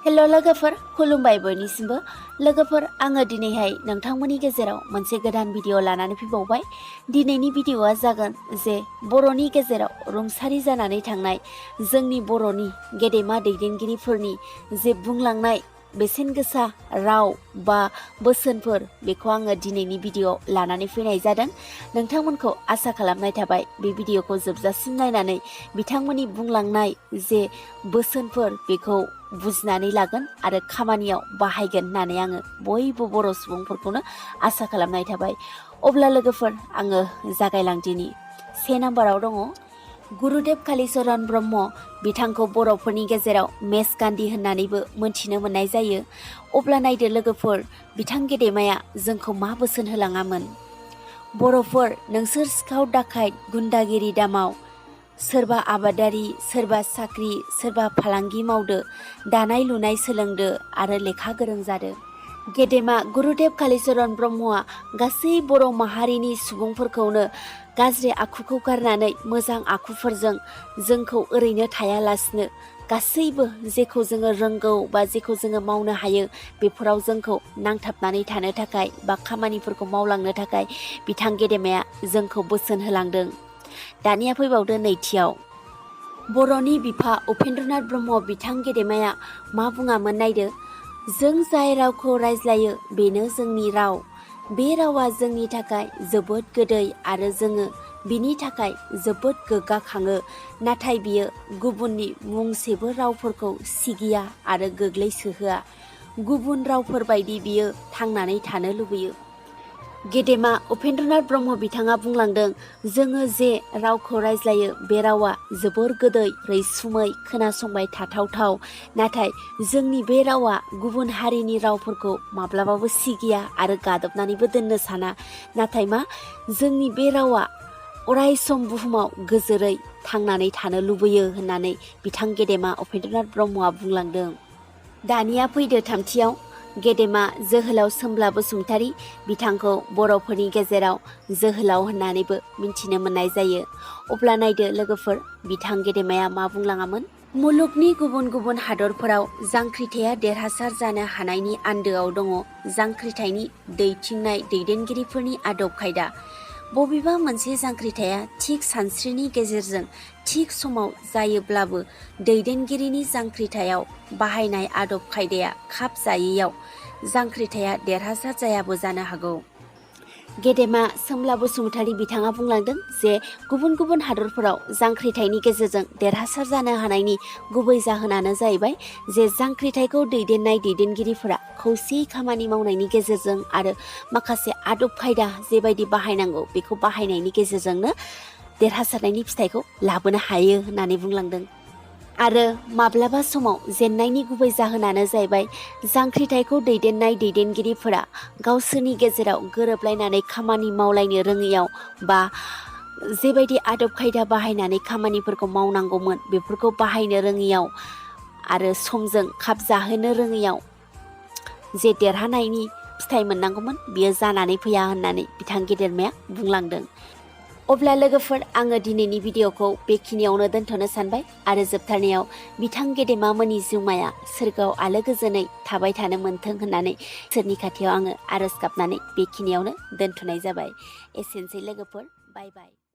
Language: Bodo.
हेल' लोगोफोर खुलुमबाय बयनिसिमबो लोगोफोर आङो दिनैहाय नोंथांमोननि गेजेराव मोनसे गोदान भिडिअ लानानै फैबावबाय। दिनैनि भिडिअआ जागोन जे बर'नि गेजेराव रुंसारि जानानै थांनाय जोंनि बर'नि गेदेमा दैदेनगिरिफोरनि जे बुंलांनाय बेसेन गोसा राव बा बोसोनफोर बेखौ आङो दिनैनि भिडिअ लानानै फैनाय जादों। नोंथांमोनखौ आसा खालामनाय थाबाय बे भिडिअखौ जोबजासिम नायनानै बिथांमोननि बुंलांनाय जे बोसोनफोर बेखौ बुजिनानै लागोन आरो खामानियाव बाहायगोन होननानै आङो बयबो बर' सुबुंफोरखौनो आसा खालामनाय थाबाय। अब्ला लोगोफोर आङो जागायलांदिनि। 1 नाम्बाराव दङ गुरुदेव कालिचरण ब्रह्म, बिथांखौ बर'फोरनि गेजेराव मेस गान्धी होननानैबो मोनथिनो मोननाय जायो। अब्ला नायदो लोगोफोर, बिथां गेदेमाया जोंखौ मा बोसोन होलाङामोन। बर'फोर, नोंसोर सिखाव दाखायत गुन्दागिरि दामाव, सोरबा आबादारि, सोरबा साख्रि, सोरबा फालांगि मावदो, दानाय लुनाय सोलोंदो आरो लेखा गोरों जादो। गेदेमा गुरुदेव कालिचरण ब्रह्मआ गासै बर' माहारिनि सुबुंफोरखौनो गाज्रि आखुखौ गारनानै मोजां आखुफोरजों जोंखौ ओरैनो थायालासिनो गासैबो जेखौ जोङो रोंगौ बा जेखौ जोङो मावनो हायो बेफोराव जोंखौ नांथाबनानै थानो थाखाय बा खामानिफोरखौ मावलांनो थाखाय बिथां गेदेमाया जोंखौ बोसोन होलांदों। दानिया फैबावदो नैथियाव। बर'नि बिफा उपेन्द्रनाथ ब्रह्म बिथां गेदेमाया मा बुङामोन नायदो। जों जाय रावखौ रायज्लायो बेनो जोंनि राव। बे रावा जोंनि थाखाय जोबोद गोदै आरो जोङो बिनि थाखाय जोबोद गोग्गाखाङो। नाथाय बियो गुबुननि मुंसेबो रावफोरखौ सिगिया आरो गोग्लैसोहोआ। गुबुन रावफोर बायदि बियो थांनानै थानो लुबैयो। गेदेमा उपेन्द्रनाथ ब्रह्म बिथाङा बुंलांदों, जोङो जे रावखौ रायज्लायो बे रावा जोबोर गोदै रैसुमै खोनासंबाय थाथावथाव। नाथाय जोंनि बे रावा गुबुन हारिनि रावफोरखौ माब्लाबाबो सिगिया आरो गादबनानैबो दोननो साना। नाथाय मा, जोंनि बे रावा अरायसम बुहुमाव गोजोरै थांनानै थानो लुबैयो होननानै बिथां गेदेमा उपेन्द्रनाथ ब्रह्मआ बुंलांदों। दानिया फैदो थामथियाव। गेदेमा जोहोलाव सोमब्ला बसुमतारी, बिथांखौ बर'फोरनि गेजेराव जोहोलाव होननानैबो मिन्थिनो मोननाय जायो। अब्ला नायदो लोगोफोर, बिथां गेदेमाया मा बुंलाङामोन। मुलुगनि गुबुन गुबुन हादरफोराव जांख्रिथाया देरहासार जानो हानायनि आन्दोआव दङ जांख्रिथायनि दैथिंनाय दैदेनगिरिफोरनि आदब खायदा। बबेबा मोनसे जांख्रिथाया थिग सानस्रिनि गेजेरजों थिग समाव जायोब्लाबो दैदेनगिरिनि जांख्रिथायाव बाहायनाय आदब खायदाया खाब जायैयाव जांख्रिथाया देरहासार जायाबो जानो हागौ। गेदेमा सोमब्ला बसुमतारी बिथाङा बुंलांदों जे गुबुन गुबुन हादरफोराव जांख्रिथायनि गेजेरजों देरहासार जानो हानायनि गुबै जाहोनानो जाहैबाय जे जांख्रिथायखौ दैदेननाय दैदेनगिरिफोरा खौसेयै खामानि मावनायनि गेजेरजों आरो माखासे आदब खायदा जेबायदि बाहायनांगौ बेखौ बाहायनायनि गेजेरजोंनो देरहासारनायनि फिथाइखौ लाबोनो हायो होननानै बुंलांदों। आरो माब्लाबा समाव जेननायनि गुबै जाहोनानो जाहैबाय जांख्रिथायखौ दैदेननाय दैदेनगिरिफोरा गावसोरनि गेजेराव गोरोबलायनानै खामानि मावलायनो रोङैयाव बा जेबायदि आदब खायदा बाहायनानै खामानिफोरखौ मावनांगौमोन बेफोरखौ बाहायनो रोङैयाव आरो समजों खाब जाहोनो रोङैयाव जे देरहानायनि फिथाइ मोननांगौमोन बियो जानानै फैया होननानै बिथां गेदेमाया बुंलांदों। अब्ला लोगोफोर, आङो दिनैनि भिडिअखौ बेखिनियावनो दोनथ'नो सानबाय आरो जोबथारनायाव बिथां गेदेमामोननि जिउमाया सोरगोआव आलो गोजोनै थाबाय थानो मोनथों होननानै इसोरनि खाथियाव आङो आरज गाबनानै बेखिनियावनो दोनथ'नाय जाबाय। एसेनोसै लोगोफोर, बाय बाय।